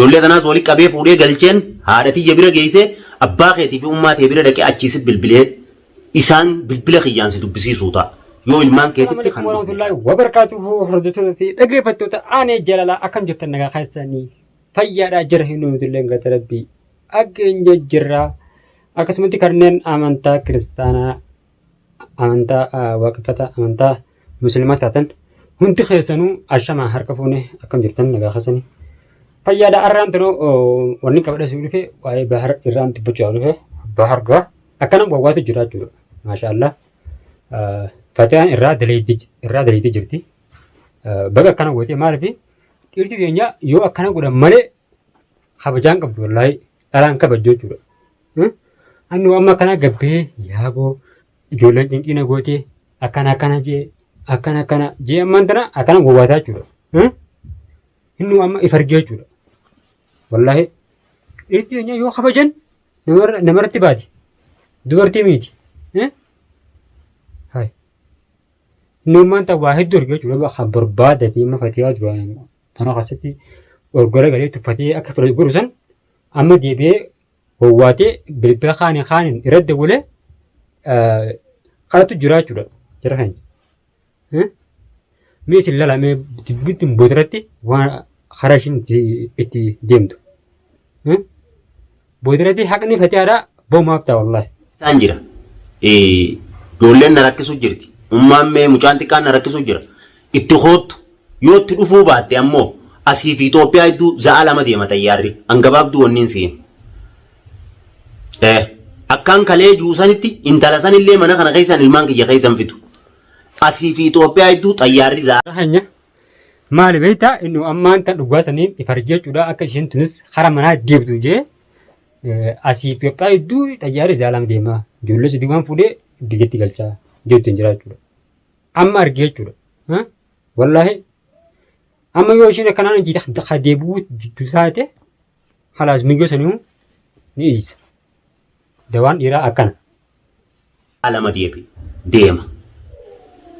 Ijoollee tanaas wali qabee fuudhee galcheen haadha tiyya bira geessee abbaa keetii fi ummaa tee bira dhaqee achii si bilbilee isaan bilbila kiyyaan si dubbisiisuu ta'a. Yoo ilmaan Assalamu keetitti alaikum kan dhufne. warahmatullahi wabarakatuhu hordoftoota fi dhaggeeffattoota aanee jaalalaa akkam jirtan nagaa keessanii fayyaadhaa jira hin nutillee galata rabbii aggeenya jirra akkasumatti kanneen amantaa kiristaanaa amantaa waaqeffata amantaa musliimaa taatan hundi keessanuu ashamaa harka fuune akkam jirtan nagaa keessanii fayyaadha arraan tunuu wanni qabadhe si dhufe waa'ee bahar irraan dubbachuu dhufe bahar gaa akkana wawwaatu jira jechuudha maashaallah fatiyaan irraa daleeyti jirti baga akkana gootee maaliif dhiirti keenya yoo akkana godhan malee kabajaan qabdu wallaahi dhalaan kabajju jechuudha. Annu amma akkana gabbee yaaboo ijoolleen cinqiina gootee akkana akkana jee akkana akkana jee ammaan tana akkana gowwaataa jechuudha. Inni amma if argee jechuudha. Wallaahi dhiirti keenya yoo kabajan namarratti baati. Dubartii miti. Hai. Inni ammaan tan waa hedduu argee jechuudha. Kan barbaada fi amma fatiyaa duraan kana keessatti ol garagalee tuffatee akka fedhe godhu san amma deebi'ee wawwaatee bilbila kaanii kaaniin irra dawwalee kadhatu jira jechuudha jara keenya. Mee isin lala mee dubbiin boodarratti waan karaa ishiin itti deemtu. Boodarratti haqni fatihaadhaa boomaaf ta'a wallaahi. Isaan jira. Ijoolleen na rakkisu jirti. Ummaan mee mucaan xiqqaan na rakkisu jira. Itti koottu. Yoo itti dhufuu baatte ammoo asii fi Itoophiyaa hedduu za'a 2 deema xayyaarri. An gabaabduu wanniin si himu. Akkaan kalee jiru sanitti intala sanillee mana kana keessan ilmaan kiyya keessan fidu. Asii fi Itoophiyaa hedduu xayyaarri za'a. Keenya maali beektaa inni ammaan tan dhugaa saniin if argee jechuudha akka isheen tunis kara manaa deebtu jee asii Itoophiyaa hedduu xayyaarri za'a 2 deema. Ijoollee sadii waan fuudhee biyyatti galchaa jettu hin jira jechuudha. Amma argee jechuudha. Wallaahi amma yoo isheen akkanaan hojii ka deebi'uu jiddu taate halaas miyyoo saniu ni dhiisa. Dawaan dhiiraa akkana. Lama deebi deema.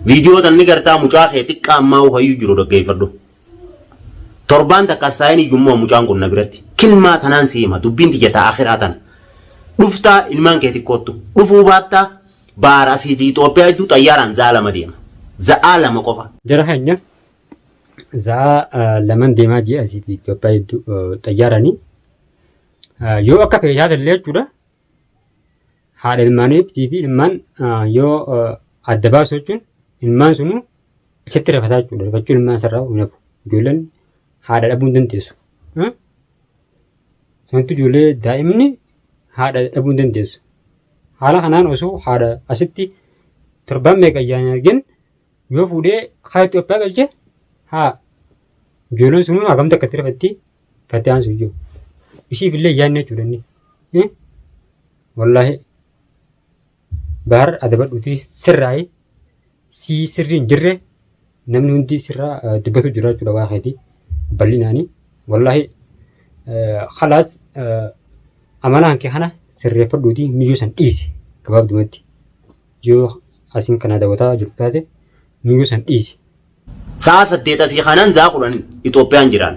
Viidiyoo tan ni gartaa mucaa kee xiqqaa ammaa hayyuu jiru dhaggeeffadhu. Torbaan takka as taa'een iyyummoo mucaan kun na biratti. Kilmaa tanaan si hima dubbiin tiyya ta'a akhiraa tana. Dhuftaa ilmaan kee xiqqoottu dhufuu baattaa Baar asii fi Itoophiyaa hedduu xayyaaraan za'aa 2 deema. Za'aa 2 qofa. Jara keenya za'aa laman deemaa jee asii fi Itoophiyaa hedduu xayyaaranii yoo akka fedhe taate illee jechuudha. Haadha ilmaaniitii fi ilmaan yoo adda baasu jechuun ilmaan sunuu isatti rafataa jechuudha. Rafachuun ilmaan isarraa hin hafu. Ijoolleen haadha dhabuu hin dandeessu. Sanattu ijoollee daa'imni haadha dhabuu hin dandeessu. Haala kanaan osoo haadha asitti torbaan meeqa ijaan hin argin yoo fuudhee karaa Itoophiyaa galche haa ijoolleen sunuu hagam takka itti rafatti fatiyaan sun jiru. Ishiif illee yaadne jechuudha inni. Wallaahi bahar adabadhuutii sirraayi sii sirrii hin jirre namni hundi sirraa dubbatu jira jechuudha waa keetii bal'inaanii wallaahi khalaas amalaan kee kana sirreeffadhuutii miyyoo san dhiisi gabaabdumatti yoo asiin kana daawwataa jirtu taate miyyoo san dhiisi. Sa'a 8 asii kaanaan sa'a 10 Itoophiyaan jiraan.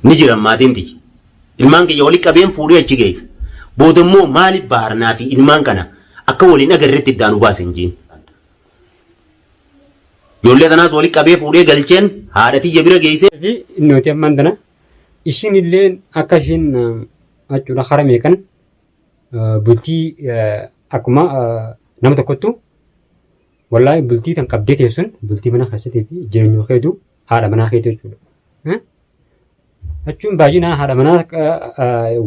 Ni jiran maatiin tiyya. Ilmaan kiyya wali qabeen fuudhee achi geessa. Booda immoo maaliif baharnaa fi ilmaan kana akka waliin agarretti iddaan nu baase hin jeen. Ijoollee tanaas wali qabee fuudhee galcheen haadha tiyya bira geessee. Fi nuti ammaan tana ishiin illee akka ishiin jechuudha kara meeqan bultii akkuma nama tokkottu wallaahi bultii tan qabdee teessun bultii mana keessattii fi jireenya keetu haadha manaa keetu jechuudha. Jechuun baay'inaan haadha manaa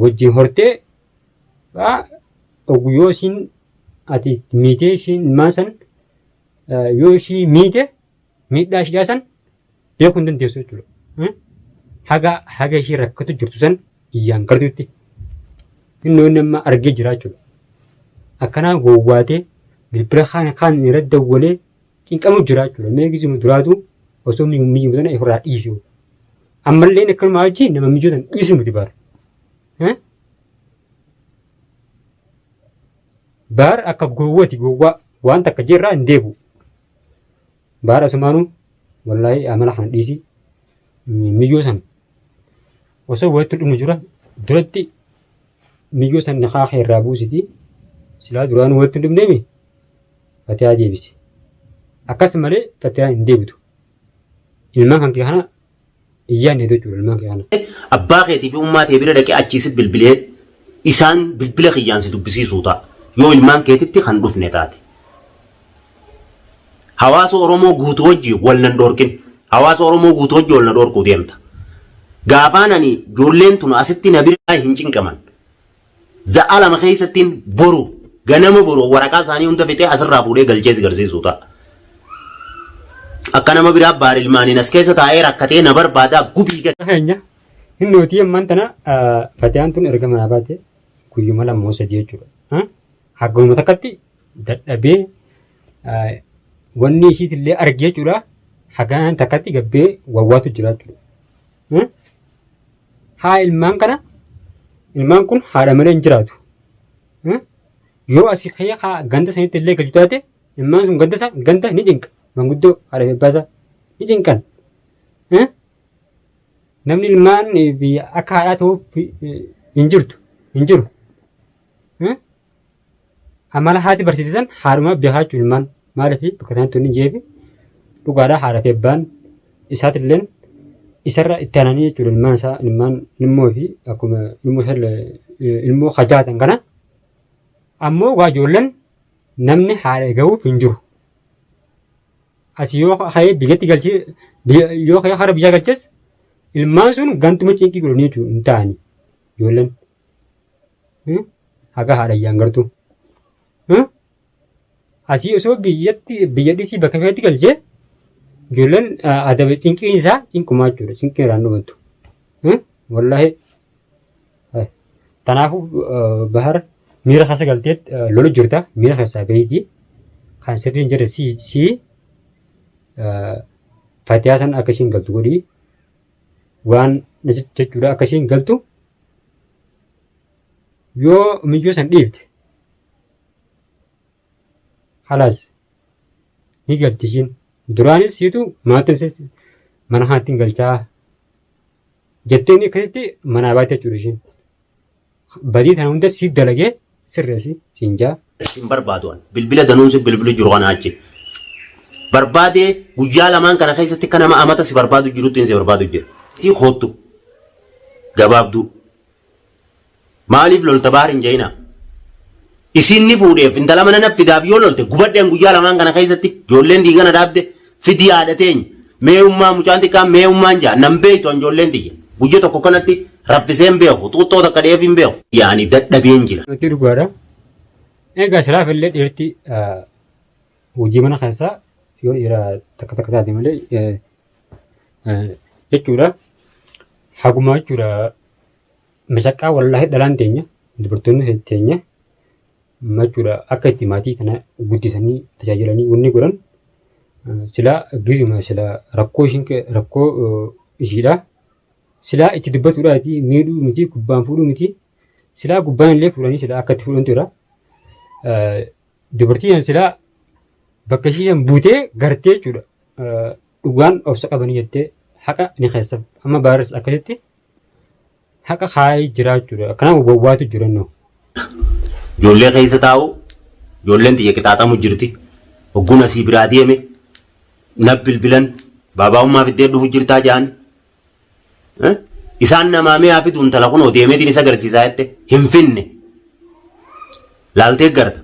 wajjin hortee yoo ishiin ati miitee ishiin ilmaan san yoo ishii miite miidhaa ishiidhaa san beekuu hin dandeessu jechuudha. Haga haga ishii rakkatu jirtu san iyyaan gartuutti inni inni amma argee jira jechuudha. Akkanaa gowwaatee bilbila kaan kaan irratti dawwalee cinqamu jira jechuudha. Mee gisuma duraatu osoo miyyuu tana ofirraa dhiisu. Ammallee akkanuma wajjin nama miyyuu tana dhiisu miti bara. Baar akka gowwati gowwaa waan takka jirraa hin deebi'u. Baar asumaanuu wallaahi amala kana dhiisi. Miyyoo san osoo walitti dhufnu jira duratti miyyoo san nikaa kee irraa buusiti silaa duraan walitti hin dhufneemi fatiyaa deebisi. Akkas malee fatiyaan hin deebitu. Ilmaan kan kee kana hin yaadne jechuudha ilmaan kee kana. Abbaa keetii fi ummaa tee bira dhaqee achii si bilbilee isaan bilbila kiyyaan si dubbisiisuu ta'a. Yoo ilmaan keetitti kan dhufne taate. Hawaasa Oromoo guutuu wajji wal nan dhoorkin. Hawaasa Oromoo guutuu wajji wal na dhoorkuu deemta. Gaafaan ani ijoolleen tun asitti na biraa hin cinqaman. Za'a 2 keessattiin boru ganama boru waraqaa isaanii hunda fixee asirraa fuudhee galchee si garsiisuu ta'a. Akka nama biraa baar ilmaaniin as keessa taa'ee rakkatee na barbaadaa gubii gad. Keenya hin nootii ammaan tana fatiyaan tun erga manaa baate guyyuma 2 moo 3 jechuudha. Haguma takkatti dadhabee wanni ishiitillee argee jechuudha. Hagaan takkatti gabbee wawwaatu jira jechuudha. Haa ilmaan kana ilmaan kun haadha malee hin jiraatu. Yoo asii ka'ee haa ganda sanitti illee galchu taate ilmaan sun ganda isaa ganda ni cinqa. Manguddoo haadha fi abbaa isaa ni cinqan. Namni ilmaan akka haadhaa ta'uuf hin jirtu hin jiru. Amala haati barsiise san haadhuma beekaa jechuun ilmaan maaliif bakka sanatti wanni jeefi dhugaadha haadha fi abbaan isaatilleen isarra itti aananii jechuudha ilmaan isaa ilmaan ilmoo fi akkuma ilmoo isa ilmoo kajaatan kana ammoo waa ijoolleen namni haadha gahuuf hin jiru. Asii yoo ka'ee biyyatti galchee yoo ka'ee hara biyyaa galches ilmaan sun gantuma cinqii godhanii jechuudha hin ta'anii ijoolleen. Haga haadha iyyaan gartuu. Asii osoo biyyatti biyya dhisii bakka feetti galchee ijoolleen adaba cinqiin isaa cinqumaa jechuudha. Cinqiin irraan dhumattu. Wallaahi. Kanaafuu bahar miira keessa galtee lolu jirta. Miira keessaa bahiitii kan sirrii hin jirre si fatiyaa san akka ishiin galtu godhii waan jechuudha akka ishiin galtu Yoo miyyoo san dhiifte halaas ni galti ishiin. Duraanis siitu maatiin mana kanatti hin galchaa jetteen akkasitti manaa baate jechuudha ishiin. Badii tana hunda siif dalagee sirreessi siin jaa. Hin barbaadu an. Bilbila danuun si bilbilu jiru kana achi. Barbaadee guyyaa lamaan kana keessatti akka nama amata si barbaadu jirutti si barbaadu jira. Tii koottu. Gabaabduu. Maaliif lolta baar hin ja'ina. Isiin ni fuudheef intala mana na fidaaf yoo lolte gubadheen guyyaa lamaan kana keessatti ijoolleen diigana dhaabde fidii haadha teenya. Mee ummaa mucaan xiqqaan mee ummaan ja'a nan beektu an ijoolleen tiyya. Guyya tokko kanatti raffisee hin beeku xuuxxoo takka dheef hin beeku. Yaani dadhabeen jira. Nuti dhugaadha. Egaa silaaf illee dhiirti hojii mana keessaa yoo dhiira takka takka taate malee jechuudha. Haguma jechuudha mashaqqaa wallaahi dhalaan teenya dubartoonni teenya jechuudha akka itti maatii kana guddisanii tajaajilanii wanni godhan silaa gizuma silaa rakkoo ishiin rakkoo ishiidha. Silaa itti dubbatuudhaati miidhuu miti gubbaan fuudhuu miti silaa gubbaan illee fuudhanii silaa akka itti fuudhantu jira. Dubartiin san silaa bakka ishii san buutee gartee jechuudha. Dhugaan obsa qabanii jettee haqa ni keessa amma baaris akkasitti haqa kaayee jira jechuudha. Kanaaf wawwaatu jira innoo. Ijoollee keessa taa'u ijoolleen tiyya qixaaxamu jirti. Hogguun asii biraa deeme na bilbilan baabaa ummaa fiddee dhufu jirtaa ja'an. Isaan namaa mi'aa fidu intala kunoo deemeetiin isa agarsiisaa jette hin finne. Laaltee garta.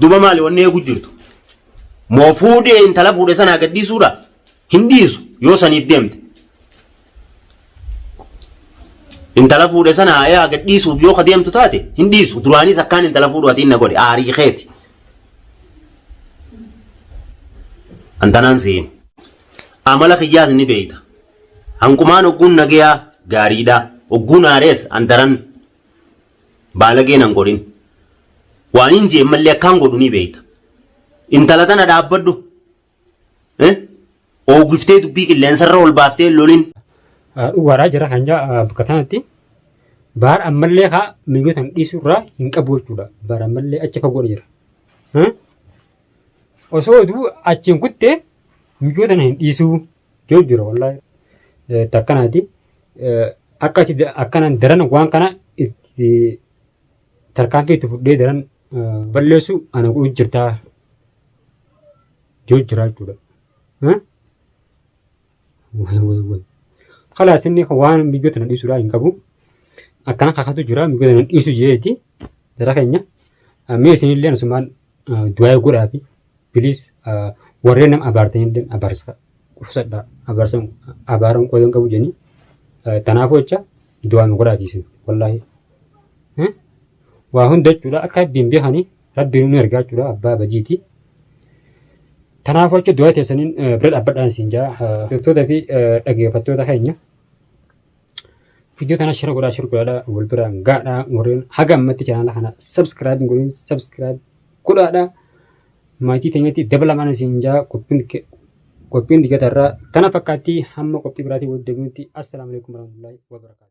Duba maali wanni eegu jirtu? Moo fuudhee intala fuudhe sanaa gad dhiisuudha? Hin dhiisu yoo saniif deemte. Intala fuudhe sana haa gad dhiisuuf yoo ka deemtu taate hin dhiisu. Duraanis akkaan intala fuudhu atiin na godhe aarii keeti. Antanaan si hima. Amala kiyyaas ni beeyta. Hanqumaan hogguun nageyaa gaariidha. Hogguun aarees an daran baalagee nan godhin. Waan hin jeen mallee akkaan godhu ni beeyta. Intala tana dhaabbadhu. Eh? Oogiftee dubbii qilleensarra ol baaftee hin lolin. Dhugaadhaa jira kan jaa bakka kanatti baar ammallee kaa miyyoo tan dhiisuu irraa hin qabu jechuudha. Baar ammallee achi fagoodha jira. Osoo oduu achiin kuttee miyyoo tana hin dhiisuu yoo jira wallaahi. Takkanaati. Akka ati akkanaan daran waan kana itti tarkaanfii itti fudhee daran balleessu ana godhu jirtaa jiru jira jechuudha. Way way way. Kalaas inni waan biyyoota tana dhiisuudhaa hin qabu. Akkana kakatu jira biyyoota tana dhiisu jeeti. Jara keenya. Mee isinillee asumaan du'aa godhaafi. Please warreen nama abaartanillee abaarsa qusadhaa. Abaarsa abaaran qooda hin qabu jedhanii. Tanaafuu jecha du'aa nu godhaafi isin wallaahi. Waa hunda jechuudha akka rabbiin beekanii rabbiin nu ergaa jechuudha abbaa badiiti. Kanaafuu jechuudha du'aa teessaniin bira dhaabbadhaan isin jaa hordoftoota fi dhaggeeffattoota keenya. Viidiyoo kana share godhaa share godhaadhaa wal biraan gaadhaa warreen haga ammatti chaanaala kana subscribe hin godhin subscribe godhaadhaa. Maatii teenyatti dabalamaan isin jaa qophiin qophiin digatarraa tana fakkaatti hamma qophii biraatiin wal deebinutti assalaamu alaikum warahmatullahi wabarakatuh.